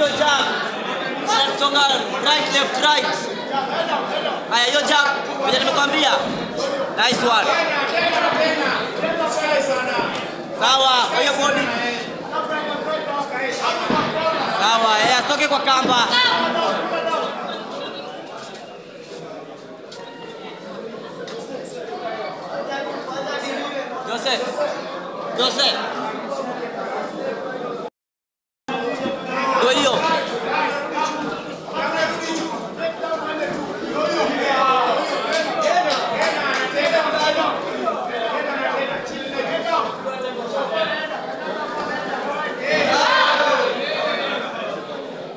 hiyo jab. Songa right left right. Haya hiyo jab, vile nimekwambia. Nice one. Sawa, kwa hiyo body. Sawa, asitoke kwa kamba. Jose. Jose. Ndio hiyo.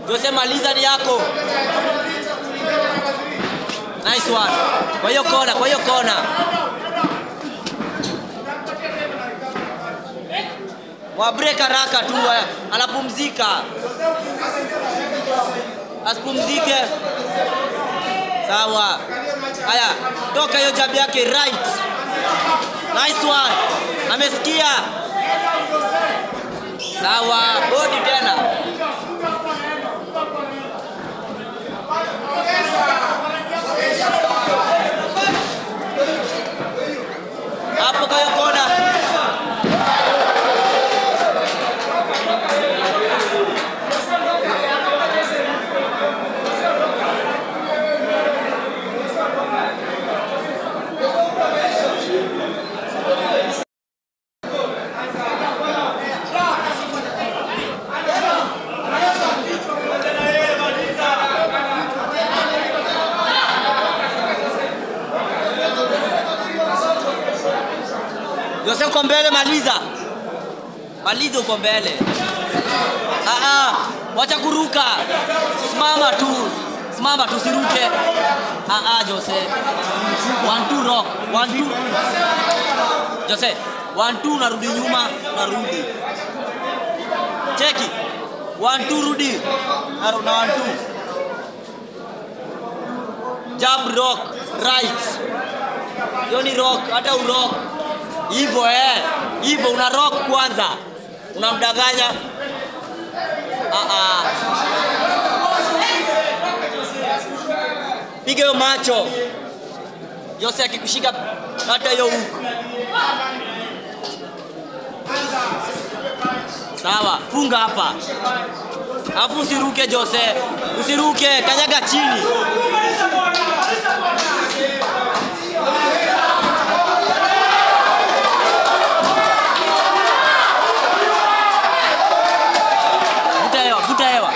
Jose, maliza ni yako. Nice one. Kwa hiyo kona, kwa hiyo kona. Wa break haraka tu, anapumzika. Asipumzike. Sawa. Haya, toka hiyo jab yake right. Nice one. Amesikia. Sawa, body tena. Hapo kwa hiyo kona. Jose uko mbele, maliza. Maliza uko mbele. Wacha kuruka. Simama tu. Simama tu, usiruke. Jose. 1 2 rock. 1 2. Jose, 1 2 narudi nyuma, narudi. Cheki. 1 2 rudi. Na 1 2. Jab rock right. Hiyo ni rock, hata urock. Hivyo hivyo una rock kwanza. Unamdanganya. Piga hiyo macho. Jose akikushika hata hiyo huko. Sawa, funga hapa. Alafu usiruke Jose. Usiruke, kanyaga chini. Vuta hewa.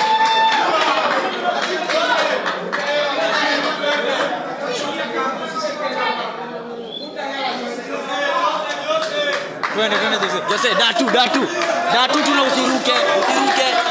Twende Jose. Jose, datu. Datu tu na usiruke. Usiruke.